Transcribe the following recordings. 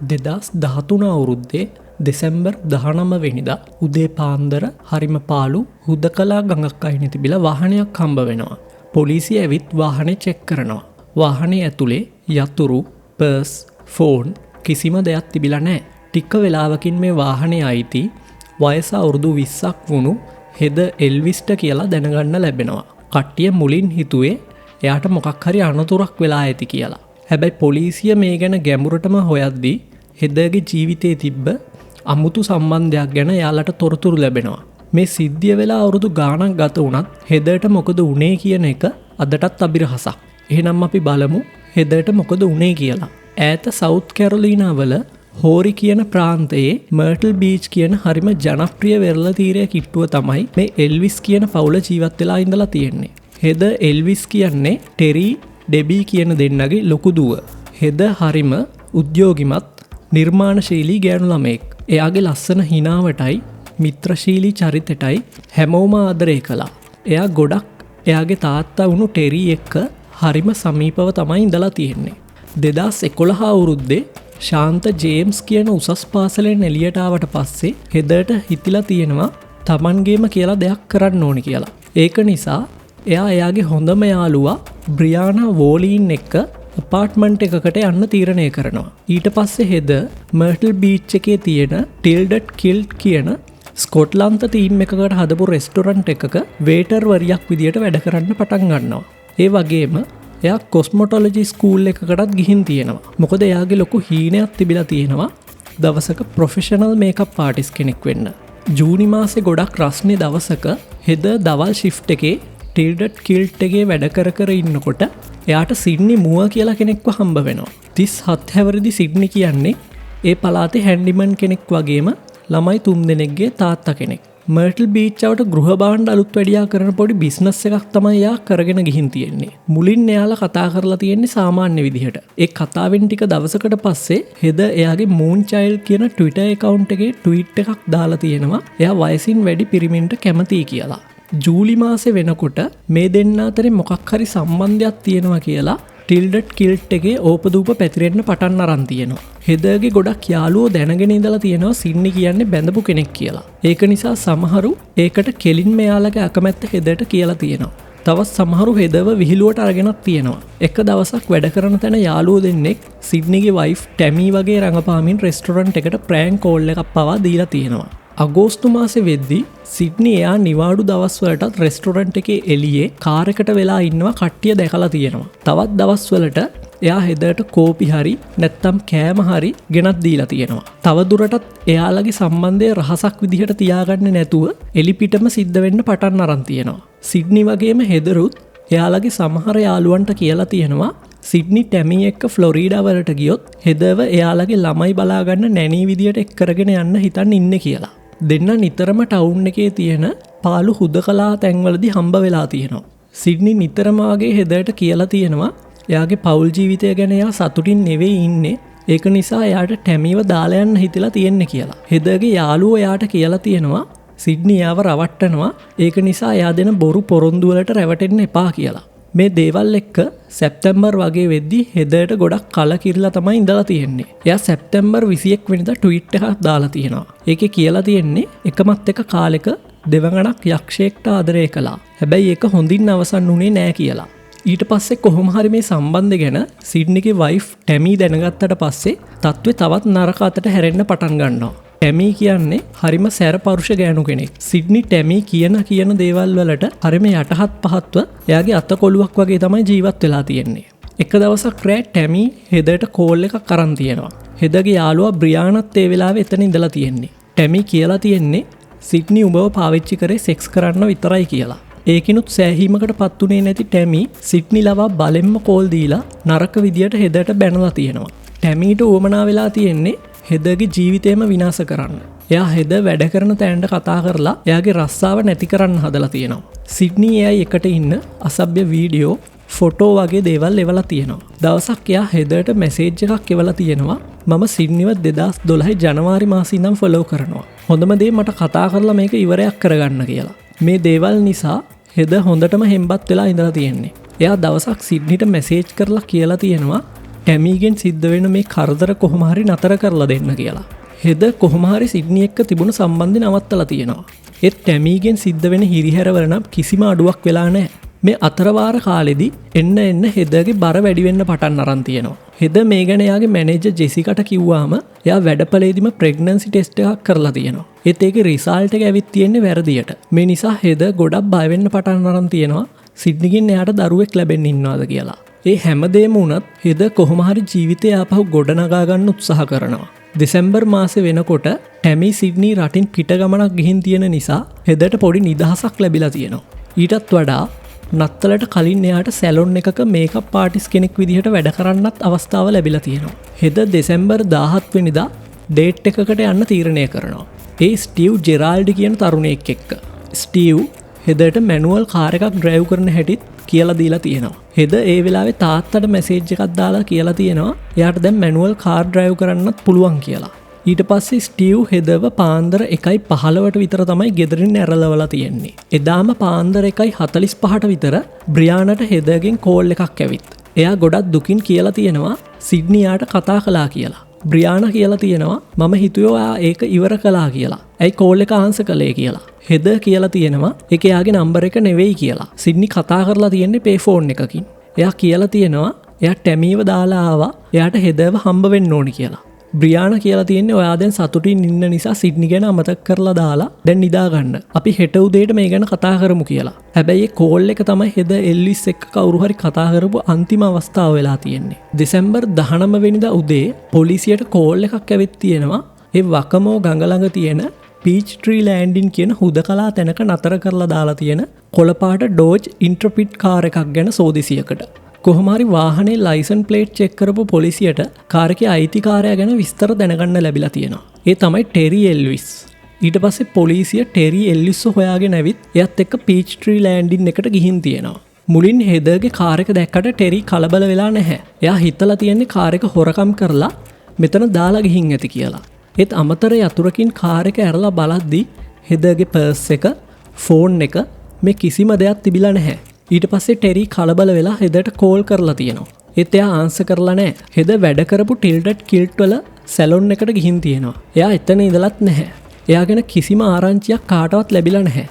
2013 අවුරුද්දේ දෙසැම්බර් 19 වෙනිදා උදේ පාන්දර හරිම පාළු හුදකලා ගඟක් අයිනේ තිබිලා වාහනයක් හම්බ වෙනවා. පොලිසිය ඇවිත් වාහනේ චෙක් කරනවා. වාහනේ ඇතුලේ යතුරු, පර්ස්, ෆෝන් කිසිම දෙයක් තිබිලා නැහැ. ටික වෙලාවකින් මේ වාහනේ අයිති වයස අවුරුදු 20ක් වුණු හෙද එල්විස්ට කියලා දැනගන්න ලැබෙනවා. කට්ටිය මුලින් හිතුවේ එයාට මොකක් හරි අනතුරක් වෙලා ඇති කියලා. හැබැයි පොලිසිය මේ ගැන ගැඹුරටම හොයද්දී හෙදගේ ජීවිතේ තිබ්බ අමුතු සම්බන්ධයක් ගැන එයාලට තොරතුරු ලැබෙනවා. මේ සිද්ධිය වෙලා අවුරුදු ගාණක් ගත වුණත් හෙදට මොකද වුනේ කියන එක අදටත් අබිරහසක්. එහෙනම් අපි බලමු හෙදට මොකද වුනේ කියලා. ඈත සවුත් කැරොලිනා වල හෝරි කියන ප්‍රාන්තයේ මර්ටල් බීච් කියන හරිම ජනප්‍රිය වෙරළ තීරය කිට්ටුව තමයි මේ එල්විස් කියන පවුල ජීවත් වෙලා ඉඳලා තියෙන්නේ. හෙද එල්විස් කියන්නේ ටෙරි, ඩෙබී කියන දෙන්නගේ ලොකු දුව. හෙද හරිම උද්‍යෝගිමත් නිර්මාණශීලී ගෑනු ළමයෙක්. එයාගේ ලස්සන හිනාවටයි මිත්‍රශීලී චරිතෙටයි හැමෝම ආදරය කළා. එයා ගොඩක් එයාගේ තාත්තා වුණු ටෙරි එක්ක හරිම සමීපව තමයි ඉඳලා තියෙන්නේ. 2011 අවුරුද්දේ ශාන්ත ජේම්ස් කියන උසස් පාසලෙන් එළියට ආවට පස්සේ හෙදට හිතිලා තියෙනවා තමන්ගේම කියලා දෙයක් කරන්න ඕනි කියලා. ඒක නිසා එයා එයාගේ හොඳම යාළුවා බ්‍රියානා වෝලීන් එක්ක අපාර්ට්මන්ට් එකකට යන්න තීරණය කරනවා. ඊට පස්සේ හෙද මර්ටල් බීච් එකේ තියෙන ටිල්ඩඩ් කිල්ට් කියන ස්කොට්ලන්ත තීම් එකකට හදපු රෙස්ටොරන්ට් එකක වේටර් වරියක් විදියට වැඩ කරන්න පටන් ගන්නවා. ඒ වගේම එයා කොස්මොටොලොජි ස්කූල් එකකටත් ගිහින් තියෙනවා. මොකද එයාගේ ලොකු හීනයක් තිබිලා තියෙනවා දවසක ප්‍රොෆෙෂනල් මේකප් ආටිස්ට් කෙනෙක් වෙන්න. ජූනි මාසේ ගොඩක් රස්නේ දවසක හෙද දවල් ෂිෆ්ට් එකේ ටිල්ඩඩ් කිල්ට් එකේ වැඩ කර කර ඉන්නකොට එයාට සිඩ්නි මුව කියලා කෙනෙක්ව හම්බ වෙනවා. 37 හැවිරිදි සිඩ්නි කියන්නේ ඒ පළාතේ හැන්ඩිමන් කෙනෙක් වගේම ළමයි 3 දෙනෙක්ගේ තාත්තා කෙනෙක්. මර්ටල් බීච් අවට ගෘහ භාණ්ඩ අලුත් වැඩියා කරන පොඩි බිස්නස් එකක් තමයි එයා කරගෙන ගිහින් තියෙන්නේ. මුලින් එයාලා කතා කරලා තියෙන්නේ සාමාන්‍ය විදිහට. ඒ කතාවෙන් ටික දවසකට පස්සේ හෙද එයාගේ මූන් චයිල්ඩ් කියන Twitter account එකේ ට්වීට් එකක් දාලා තියෙනවා. එයා වයසින් වැඩි පිරිමින්ට කැමතියි කියලා. ජූලි මාසේ වෙනකොට මේ දෙන්න අතරේ මොකක් හරි සම්බන්ධයක් තියෙනවා කියලා ටිල්ඩඩ් කිල්ට් එකේ ඕපදූප පැතිරෙන්න පටන් අරන් තියෙනවා. හෙදගේ ගොඩක් යාළුවෝ දැනගෙන ඉඳලා තියෙනවා සිඩ්නි කියන්නේ බැඳපු කෙනෙක් කියලා. ඒක නිසා සමහරු ඒකට කෙලින්ම එයාලගේ අකමැත්ත හෙදට කියලා තියෙනවා. තවත් සමහරු හෙදව විහිළුවට අරගෙනත් තියෙනවා. එක දවසක් වැඩ කරන තැන යාළුවෝ දෙන්නෙක් සිඩ්නිගේ වයිෆ් ටැමි වගේ රඟපාමින් රෙස්ටොරන්ට් එකට ප්‍රෑන්ක් කෝල් එකක් පවා දීලා තියෙනවා. අගෝස්තු මාසේ වෙද්දි සිඩ්නි එයා නිවාඩු දවස්වලටත් රෙස්ටොරන්ට් එකේ එළියේ කාර් එකට වෙලා ඉන්නවා කට්ටිය දැකලා තියෙනවා. තවත් දවස්වලට එයා හෙදට කෝපි හරි නැත්තම් කෑම හරි ගෙනත් දීලා තියෙනවා. තව දුරටත් එයාලගේ සම්බන්ධය රහසක් විදිහට තියාගන්නේ නැතුව එලිපිටම සිද්ධ වෙන්න පටන් අරන් තියෙනවා. සිඩ්නි වගේම හෙදරුත් එයාලගේ සමහර යාළුවන්ට කියලා තියෙනවා සිඩ්නි ටැමි එක්ක ෆ්ලොරිඩා වලට ගියොත් හෙදව එයාලගේ ළමයි බලාගන්න නැනී විදියට එක් කරගෙන යන්න හිතන් ඉන්නේ කියලා. දෙන්න නිතරම ටවුන් එකේ තියෙන පාළු හුදකලා තැන්වලදී හම්බ වෙලා තියෙනවා. සිඩ්නි නිතරම වගේ හෙදට කියලා තියෙනවා එයාගේ පවුල් ජීවිතය ගැන එයා සතුටින් නෙවෙයි ඉන්නේ. ඒක නිසා එයාට ටැමිව දාලා යන්න හිතිලා තියෙන්නේ කියලා. හෙදගේ යාළුවෝ එයාට කියලා තියෙනවා සිඩ්නි එයාව රවට්ටනවා. ඒක නිසා එයා දෙන බොරු පොරොන්දු වලට රැවටෙන්න එපා කියලා. මේ දේවල් එක්ක සැප්තැම්බර් වගේ වෙද්දි හෙදට ගොඩක් කලකිරිලා තමයි ඉඳලා තියෙන්නේ. එයා සැප්තැම්බර් 21 වෙනිදා ට්වීට් එකක් දාලා තියෙනවා. ඒකේ කියලා තියෙන්නේ එකමත් එක කාලෙක දෙවඟනක් යක්ෂයෙක්ට ආදරය කළා. හැබැයි ඒක හොඳින් අවසන් වුණේ නෑ කියලා. ඊට පස්සේ කොහොම හරි මේ සම්බන්ධය ගැන සිඩ්නිගේ වයිෆ් ටැමි දැනගත්තට පස්සේ තත්ත්වය තවත් නරක අතට හැරෙන්න පටන් ගන්නවා. ටැමි කියන්නේ හරිම සැර පරුෂ ගෑනු කෙනෙක්. සිඩ්නි ටැමි කියන කියන දේවල් වලට හරිම යටහත් පහත්ව එයාගේ අත කොළුවක් වගේ තමයි ජීවත් වෙලා තියෙන්නේ. එක දවසක් රෑ ටැමි හෙදට කෝල් එකක් අරන් තියෙනවා. හෙදගේ යාළුවා බ්‍රියානත් ඒ වෙලාවේ එතන ඉඳලා තියෙන්නේ. ටැමි කියලා තියෙන්නේ සිඩ්නි උඹව පාවිච්චි කරේ සෙක්ස් කරන්න විතරයි කියලා. ඒකිනුත් සෑහීමකට පත් වුණේ නැති ටැමි සිඩ්නි ලවා බලෙන්ම කෝල් දීලා නරක විදියට හෙදට බැනලා තියෙනවා. ටැමීට උවමනා වෙලා තියෙන්නේ හෙදගේ ජීවිතේම විනාශ කරන්න. එයා හෙද වැඩ කරන තැනට කතා කරලා එයාගේ රස්සාව නැති කරන්න හදලා තියෙනවා. සිඩ්නි එයයි එකට ඉන්න අසභ්‍ය වීඩියෝ, ෆොටෝ වගේ දේවල් එවලා තියෙනවා. දවසක් එයා හෙදට මැසේජ් එකක් එවලා තියෙනවා. මම සිඩ්නිව 2012 ජනවාරි මාසේ ඉඳන් ෆලෝ කරනවා. හොඳම දේ මට කතා කරලා මේක ඉවරයක් කරගන්න කියලා. මේ දේවල් නිසා හෙද හොඳටම හෙම්බත් වෙලා ඉඳලා තියෙන්නේ. එයා දවසක් සිඩ්නිට මැසේජ් කරලා කියලා තියෙනවා ටැමීගෙන් සිද්ධ වෙන මේ කරදර කොහොම හරි නතර කරලා දෙන්න කියලා. හෙදර් කොහොම හරි සිඩ්නි එක්ක තිබුණු සම්බන්ධය නවත්තලා තියෙනවා. ඒත් ටැමීගෙන් සිද්ධ වෙන හිරිහැරවල නම් කිසිම අඩුවක් වෙලා නැහැ. මේ අතරවාර කාලෙදි එන්න එන්න හෙදර්ගේ බර වැඩි වෙන්න පටන් අරන් තියෙනවා. හෙදර් මේ ගැන එයාගේ මැනේජර් ජෙසිකට කිව්වාම එයා වැඩපලේදීම ප්‍රෙග්නන්සි ටෙස්ට් එකක් කරලා තියෙනවා. ඒත් ඒකේ රිසල්ට් එක ඇවිත් තියෙන්නේ වැරදියට. මේ නිසා හෙදර් ගොඩක් බය වෙන්න පටන් අරන් තියෙනවා සිඩ්නිගෙන් එයාට දරුවෙක් ලැබෙන්න ඉන්නවාද කියලා. ඒ හැමදේම වුණත් හෙදර් කොහොම හරි ජීවිතේ ආපහු ගොඩනගා ගන්න උත්සාහ කරනවා. දෙසැම්බර් මාසේ වෙනකොට ටැමි සිඩ්නි රටින් පිට ගමනක් ගිහින් තියෙන නිසා හෙදර්ට පොඩි නිදහසක් ලැබිලා තියෙනවා. ඊටත් වඩා නත්තලට කලින් එයාට සැලොන් එකක මේකප් ආටිස්ට් කෙනෙක් විදිහට වැඩ කරන්නත් අවස්ථාව ලැබිලා තියෙනවා. හෙදර් දෙසැම්බර් 17 වෙනිදා ඩේට් එකකට යන්න තීරණය කරනවා. ඒ ස්ටීව් ජෙරාල්ඩ් කියන තරුණයෙක් එක්ක. ස්ටීව් හෙදර්ට මැනුවල් කාර් එකක් ඩ්‍රයිව් කරන හැටිත් කියලා දීලා තියෙනවා. හෙදර් ඒ වෙලාවේ තාත්තට මැසේජ් එකක් දාලා කියලා තියෙනවා එයාට දැන් මැනුවල් කාර් ඩ්‍රයිව් කරන්නත් පුළුවන් කියලා. ඊට පස්සේ ස්ටීව් හෙදර්ව පාන්දර 1:15ට විතර තමයි ගෙදරින් ඇරලවලා තියෙන්නේ. එදාම පාන්දර 1:45ට විතර බ්‍රියානට හෙදර්ගෙන් කෝල් එකක් ඇවිත්. එයා ගොඩක් දුකින් කියලා තියෙනවා සිඩ්නි යාට කතා කළා කියලා. බ්‍රියානා කියලා තියෙනවා මම හිතුවේ ඔයා ඒක ඉවර කළා කියලා. ඇයි කෝල් එක ආන්සර් කළේ කියලා. හෙදර් කියලා තියෙනවා ඒක එයාගේ නම්බර් එක නෙවෙයි කියලා. සිඩ්නි කතා කරලා තියෙන්නේ පේ ෆෝන් එකකින්. එයා කියලා තියෙනවා එයා ටැමීව දාලා ආවා එයාට හෙදර්ව හම්බ වෙන්න ඕනි කියලා. බ්‍රියානා කියලා තියෙන්නේ ඔයා දැන් සතුටින් ඉන්න නිසා සිඩ්නි ගැන අමතක කරලා දාලා දැන් නිදා ගන්න. අපි හෙට උදේට මේ ගැන කතා කරමු කියලා. හැබැයි ඒ කෝල් එක තමයි හෙදර් එල්විස් එක්ක කවුරු හරි කතා කරපු අන්තිම අවස්ථාව වෙලා තියෙන්නේ. දෙසැම්බර් 19 වෙනිදා උදේ පොලිසියට කෝල් එකක් ඇවිත් තියෙනවා. ඒ වකමෝ ගඟ ළඟ තියෙන පීච් ට්‍රී ලෑන්ඩින් කියන හුදකලා තැනක නතර කරලා දාලා තියෙන කොළපාට ඩෝජ් ඉන්ට්‍රපිඩ් කාර් එකක් ගැන සෝදිසියකට. කොහොම හරි වාහනේ ලයිසන් ප්ලේට් චෙක් කරපු පොලිසියට කාර් එකේ අයිතිකාරයා ගැන විස්තර දැනගන්න ලැබිලා තියෙනවා. ඒ තමයි ටෙරි එල්විස්. ඊට පස්සේ පොලිසිය ටෙරි එල්විස්ව හොයාගෙන ඇවිත් එයත් එක්ක පීච් ට්‍රී ලෑන්ඩින් එකට ගිහින් තියෙනවා. මුලින් හෙදර්ගේ කාර් එක දැක්කට ටෙරි කලබල වෙලා නැහැ. එයා හිතලා තියෙන්නේ කාර් එක හොරකම් කරලා මෙතන දාලා ගිහින් ඇති කියලා. ඒත් අමතර යතුරකින් කාර් එක ඇරලා බලද්දි හෙදර්ගේ පර්ස් එක, ෆෝන් එක මේ කිසිම දෙයක් තිබිලා නැහැ. ඊට පස්සේ ටෙරි කලබල වෙලා හෙදර්ට කෝල් කරලා තියෙනවා. ඒත් එයා ආන්සර් කරලා නැහැ. හෙදර් වැඩ කරපු ටිල්ඩඩ් කිල්ට් වල සැලොන් එකට ගිහින් තියෙනවා. එයා එතන ඉඳලත් නැහැ. එයා ගැන කිසිම ආරංචියක් කාටවත් ලැබිලා නැහැ.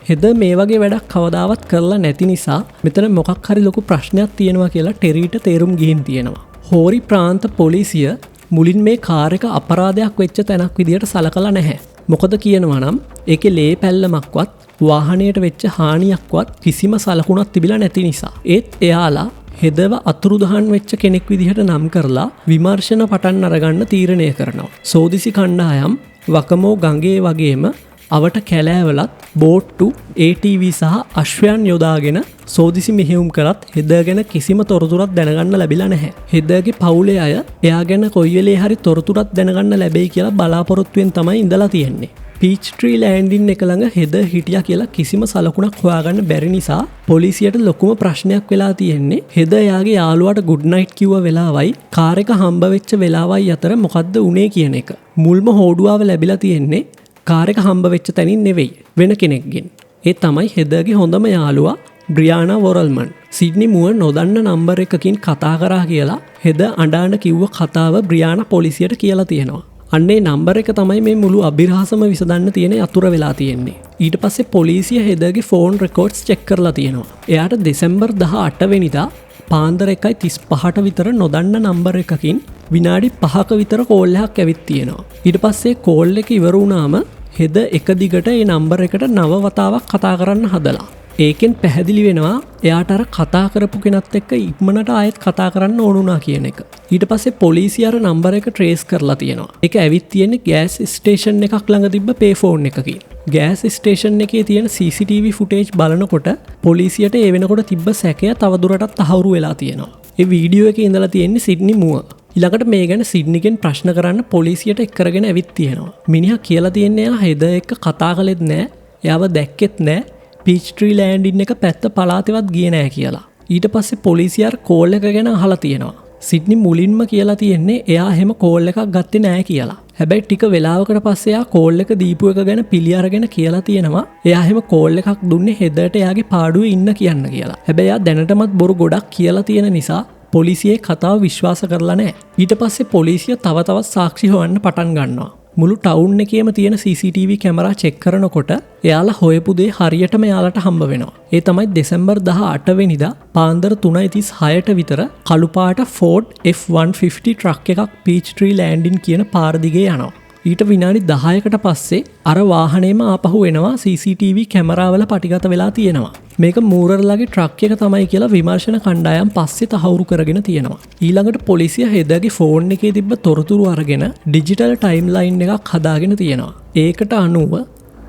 හෙදර් මේ වගේ වැඩක් කවදාවත් කරලා නැති නිසා මෙතන මොකක් හරි ලොකු ප්‍රශ්නයක් තියෙනවා කියලා ටෙරිට තේරුම් ගිහින් තියෙනවා. හෝරි ප්‍රාන්ත පොලිසිය මුලින් මේ කාර් එක අපරාධයක් වෙච්ච තැනක් විදියට සලකලා නැහැ. මොකද කියනවා නම් ඒකේ ලේ පැල්ලමක්වත් වාහනයට වෙච්ච හානියක්වත් කිසිම සලකුණක් තිබිලා නැති නිසා. ඒත් එයාලා හෙදව අතුරුදහන් වෙච්ච කෙනෙක් විදිහට නම් කරලා විමර්ශන පටන් අරගන්න තීරණය කරනවා. සෝදිසි කණ්ඩායම් වකමෝ ගඟේ වගේම අවට කැලෑවලත් බෝට්ටු, ATV සහ අශ්වයන් යොදාගෙන සෝදිසි මෙහෙයුම් කරත් හෙදර් ගැන කිසිම තොරතුරක් දැනගන්න ලැබිලා නැහැ. හෙදර්ගේ පවුලේ අය එයා ගැන කොයි වෙලේ හරි තොරතුරක් දැනගන්න ලැබෙයි කියලා බලාපොරොත්තුවෙන් තමයි ඉඳලා තියෙන්නේ. පීච් ට්‍රී ලෑන්ඩින් එක ළඟ හෙදර් හිටියා කියලා කිසිම සලකුණක් හොයාගන්න බැරි නිසා පොලිසියට ලොකුම ප්‍රශ්නයක් වෙලා තියෙන්නේ හෙදර් එයාගේ යාළුවාට ගුඩ් නයිට් කිව්ව වෙලාවයි කාර් එක හම්බ වෙච්ච වෙලාවයි අතර මොකද්ද වුනේ කියන එක. මුල්ම හෝඩුවාව ලැබිලා තියෙන්නේ කාර් එක හම්බ වෙච්ච තැනින් නෙවෙයි වෙන කෙනෙක්ගෙන්. ඒ තමයි හෙදර්ගේ හොඳම යාළුවා බ්‍රියානා වොරල්මන්. සිඩ්නි මුව නොදන්න නම්බර් එකකින් කතා කරා කියලා හෙදර් අඬාන කිව්ව කතාව බ්‍රියානා පොලිසියට කියලා තියෙනවා. අන්නේ නම්බර් එක තමයි මේ මුළු අභිරහසම විසඳන්න තියෙන යතුර වෙලා තියෙන්නේ. ඊට පස්සේ පොලිසිය හෙදර්ගේ ෆෝන් රෙකෝඩ්ස් චෙක් කරලා තියෙනවා. එයාට දෙසැම්බර් 18 වෙනිදා පාන්දර 1:35ට විතර නොදන්න නම්බර් එකකින් විනාඩි 5ක විතර කෝල් එකක් ඇවිත් තියෙනවා. ඊට පස්සේ කෝල් එක ඉවර වුණාම හෙදර් එක දිගට ඒ නම්බර් එකට නව වතාවක් කතා කරන්න හදලා. ඒකෙන් පැහැදිලි වෙනවා එයාට අර කතා කරපු කෙනත් එක්ක ඉක්මනට ආයෙත් කතා කරන්න ඕන වුණා කියන එක. ඊට පස්සේ පොලිසිය අර නම්බර් එක ට්‍රේස් කරලා තියෙනවා. ඒක ඇවිත් තියෙන්නේ ගෑස් ස්ටේෂන් එකක් ළඟ තිබ්බ පේ ෆෝන් එකකින්. ගෑස් ස්ටේෂන් එකේ තියෙන CCTV footage බලනකොට පොලිසියට ඒ වෙනකොට තිබ්බ සැකය තවදුරටත් තහවුරු වෙලා තියෙනවා. ඒ වීඩියෝ එකේ ඉඳලා තියෙන්නේ සිඩ්නි මුව. ඊළඟට මේ ගැන සිඩ්නිගෙන් ප්‍රශ්න කරන්න පොලිසියට එක් කරගෙන ඇවිත් තියෙනවා. මිනිහා කියලා තියෙන්නේ එයා හෙදර් එක්ක කතා කළෙත් නෑ, එයාව දැක්කෙත් නෑ, පීච් ට්‍රී ලෑන්ඩින් එක පැත්ත පළාතේවත් ගියේ නෑ කියලා. ඊට පස්සේ පොලිසිය අර කෝල් එක ගැන අහලා තියෙනවා. සිඩ්නි මුලින්ම කියලා තියෙන්නේ එයා එහෙම කෝල් එකක් ගත්තේ නෑ කියලා. හැබැයි ටික වෙලාවකට පස්සේ එයා කෝල් එක දීපු එක ගැන පිළි අරගෙන කියලා තියෙනවා එයා එහෙම කෝල් එකක් දුන්නේ හෙදර්ට එයාගේ පාඩුවේ ඉන්න කියන්න කියලා. හැබැයි එයා දැනටමත් බොරු ගොඩක් කියලා තියෙන නිසා පොලිසියේ කතාව විශ්වාස කරලා නැහැ. ඊට පස්සේ පොලිසිය තව තවත් සාක්ෂි හොයන්න පටන් ගන්නවා. මුළු ටවුන් එකේම තියෙන CCTV camera check කරනකොට එයාලා හොයපු දේ හරියටම එයාලට හම්බ වෙනවා. ඒ තමයි දෙසැම්බර් 18 වෙනිදා පාන්දර 3:36ට විතර කළු පාට Ford F150 truck එකක් පීච් ට්‍රී ලෑන්ඩින් කියන පාර දිගේ යනවා. ඊට විනාඩි 10කට පස්සේ අර වාහනේම ආපහු එනවා CCTV කැමරාවල පටිගත වෙලා තියෙනවා. මේක මූරර්ලාගේ ට්‍රක් එක තමයි කියලා විමර්ශන කණ්ඩායම් පස්සේ තහවුරු කරගෙන තියෙනවා. ඊළඟට පොලිසිය හෙදර්ගේ ෆෝන් එකේ තිබ්බ තොරතුරු අරගෙන ඩිජිටල් ටයිම්ලයින් එකක් හදාගෙන තියෙනවා. ඒකට අනුව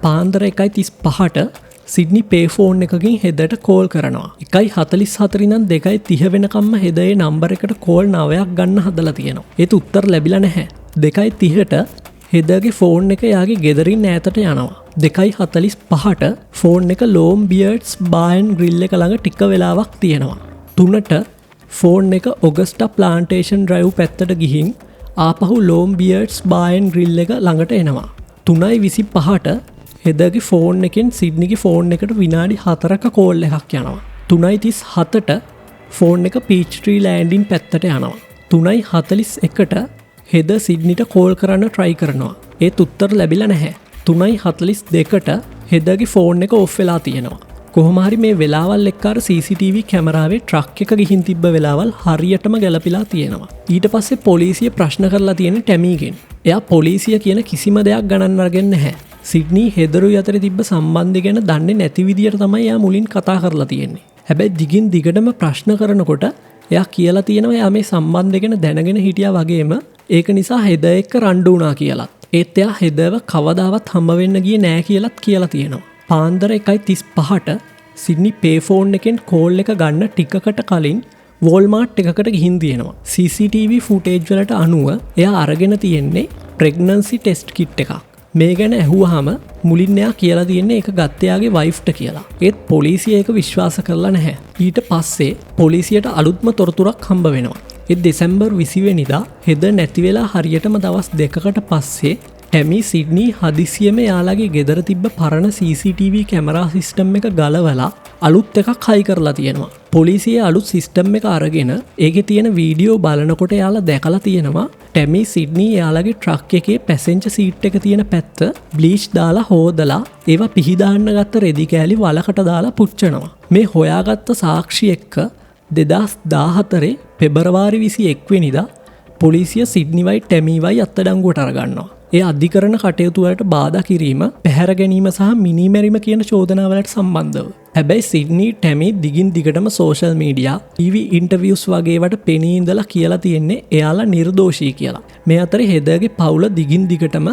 පාන්දර 1:35ට සිඩ්නි පේ ෆෝන් එකකින් හෙදට කෝල් කරනවා. 1:44 ඉඳන් 2:30 වෙනකම්ම හෙද ඒ නම්බර් එකට කෝල් 9ක් ගන්න හදලා තියෙනවා. ඒත් උත්තර ලැබිලා නැහැ. 2:30ට හෙදර්ගේ ෆෝන් එක එයාගේ ගෙදරින් ඈතට යනවා. 2:45ට ෆෝන් එක ලෝම් බියර්ඩ්ස් බාර් ඇන්ඩ් ග්‍රිල් එක ළඟ ටික වෙලාවක් තියෙනවා. 3ට ෆෝන් එක ඔගස්ටා ප්ලාන්ටේෂන් ඩ්‍රයිව් පැත්තට ගිහින් ආපහු ලෝම් බියර්ඩ්ස් බාර් ඇන්ඩ් ග්‍රිල් එක ළඟට එනවා. 3:25ට හෙදර්ගේ ෆෝන් එකෙන් සිඩ්නිගේ ෆෝන් එකට විනාඩි 4ක කෝල් එකක් යනවා. 3:37ට ෆෝන් එක පීච් ට්‍රී ලෑන්ඩින් පැත්තට යනවා. 3:41ට හෙද සිඩ්නිට කෝල් කරන්න ට්‍රයි කරනවා. ඒත් උත්තර ලැබිලා නැහැ. 3:42ට හෙදර්ගේ ෆෝන් එක ඔෆ් වෙලා තියෙනවා. කොහොම හරි මේ වෙලාවල් එක්ක අර CCTV කැමරාවේ ට්‍රක් එක ගිහින් තිබ්බ වෙලාවල් හරියටම ගැලපිලා තියෙනවා. ඊට පස්සේ පොලිසිය ප්‍රශ්න කරලා තියෙන ටැමීගෙන්. එයා පොලිසිය කියන කිසිම දෙයක් ගණන් අරගෙන නැහැ. සිඩ්නි හෙදරුයි අතර තිබ්බ සම්බන්ධය ගැන දන්නේ නැති විදියට තමයි එයා මුලින් කතා කරලා තියෙන්නේ. හැබැයි දිගින් දිගටම ප්‍රශ්න කරනකොට එයා කියලා තියෙනවා එයා මේ සම්බන්ධය ගැන දැනගෙන හිටියා වගේම ඒක නිසා හෙද එක්ක රණ්ඩු වුණා කියලත්. ඒත් එයා හෙදව කවදාවත් හම්බ වෙන්න ගියේ නෑ කියලත් කියලා තියෙනවා. පාන්දර 1:35ට සිඩ්නි පේ ෆෝන් එකෙන් කෝල් එක ගන්න ටිකකට කලින් වෝල්මාර්ට් එකකට ගිහින් තියෙනවා. CCTV footage වලට අනුව එයා අරගෙන තියෙන්නේ ප්‍රෙග්නන්සි ටෙස්ට් කිට් එකක්. මේ ගැන ඇහුවාම මුලින් එයා කියලා තියෙන්නේ ඒක ගත්තේ එයාගේ වයිෆ්ට කියලා. ඒත් පොලිසිය ඒක විශ්වාස කරලා නැහැ. ඊට පස්සේ පොලිසියට අලුත්ම තොරතුරක් හම්බ වෙනවා. ඒ දෙසැම්බර් 20 වෙනිදා හෙද නැති වෙලා හරියටම දවස් දෙකකට පස්සේ ටැමි සිඩ්නි හදිසියෙම එයාලගේ ගෙදර තිබ්බ පරණ CCTV camera system එක ගලවලා අලුත් එකක් හයි කරලා තියෙනවා. පොලිසිය අලුත් සිස්ටම් එක අරගෙන ඒකේ තියෙන වීඩියෝ බලනකොට එයාලා දැකලා තියෙනවා ටැමි සිඩ්නි එයාලගේ ට්‍රක් එකේ පැසෙන්ජර් සීට් එක තියෙන පැත්ත බ්ලීච් දාලා හෝදලා ඒවා පිහිදාන්න ගත්ත රෙදි කෑලි වලකට දාලා පුච්චනවා. මේ හොයාගත්ත සාක්ෂි එක්ක 2014 පෙබරවාරි 21 වෙනිදා පොලිසිය සිඩ්නිවයි ටැමීවයි අත්අඩංගුවට අරගන්නවා. ඒ අධිකරණ කටයුතු වලට බාධා කිරීම, පැහැර ගැනීම සහ මිනීමැරීම කියන චෝදනාවලට සම්බන්ධව. හැබැයි සිඩ්නි ටැමි දිගින් දිගටම සෝෂල් මීඩියා, ටීවී ඉන්ටර්වියුස් වගේ ඒවට පෙනී ඉඳලා කියලා තියෙන්නේ එයාලා නිර්දෝෂී කියලා. මේ අතරේ හෙදර්ගේ පවුල දිගින් දිගටම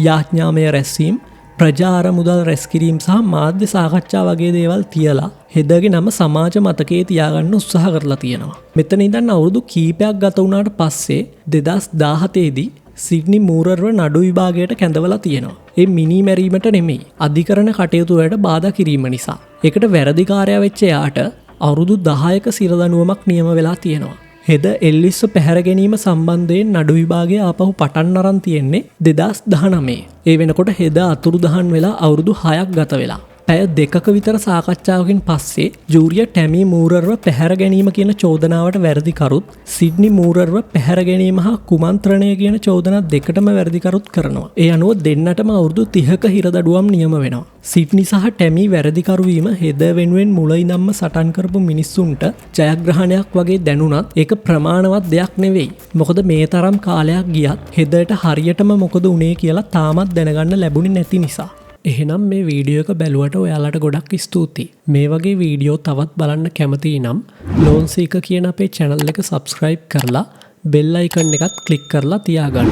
යාඥාමය රැස්වීම්, ප්‍රජා අරමුදල් රැස්කිරීම සහ මාධ්‍ය සාකච්ඡා වගේ දේවල් තියලා හෙදර්ගේ නම සමාජ මතකයේ තියාගන්න උත්සාහ කරලා තියෙනවා. මෙතන ඉඳන් අවුරුදු කීපයක් ගත වුණාට පස්සේ 2017 දී සිඩ්නි මූරර්ව නඩු විභාගයට කැඳවලා තියෙනවා. ඒ මිනී මැරීමට නෙමෙයි, අධිකරණ කටයුතු වලට බාධා කිරීම නිසා. ඒකට වැරදිකාරයා වෙච්ච එයාට අවුරුදු 10ක සිරදඬුවමක් නියම වෙලා තියෙනවා. හෙද එල්විස්ව පැහැර ගැනීම සම්බන්ධයෙන් නඩු විභාගය ආපහු පටන් අරන් තියෙන්නේ 2019. ඒ වෙනකොට හෙද අතුරුදහන් වෙලා අවුරුදු 6ක් ගත වෙලා. පැය දෙකක විතර සාකච්ඡාවකින් පස්සේ ජූරිය ටැමි මූරර්ව පැහැර ගැනීම කියන චෝදනාවට වැරදිකරුත්, සිඩ්නි මූරර්ව පැහැර ගැනීම හා කුමන්ත්‍රණය කියන චෝදනා දෙකටම වැරදිකරුත් කරනවා. ඒ අනුව දෙන්නටම අවුරුදු 30ක හිරදඬුවම් නියම වෙනවා. සිඩ්නි සහ ටැමි වැරදිකරු වීම හෙද වෙනුවෙන් මුල ඉඳන්ම සටන් කරපු මිනිස්සුන්ට ජයග්‍රහණයක් වගේ දැනුණත් ඒක ප්‍රමාණවත් දෙයක් නෙවෙයි. මොකද මේ තරම් කාලයක් ගියත් හෙදට හරියටම මොකද වුනේ කියලා තාමත් දැනගන්න ලැබුණේ නැති නිසා. එහෙනම් මේ වීඩියෝ එක බැලුවට ඔයාලට ගොඩක් ස්තුතියි. මේ වගේ වීඩියෝ තවත් බලන්න කැමති නම් ලෝන් සීකර් කියන අපේ channel එක subscribe කරලා bell icon එකත් ක්ලික් කරලා තියාගන්න.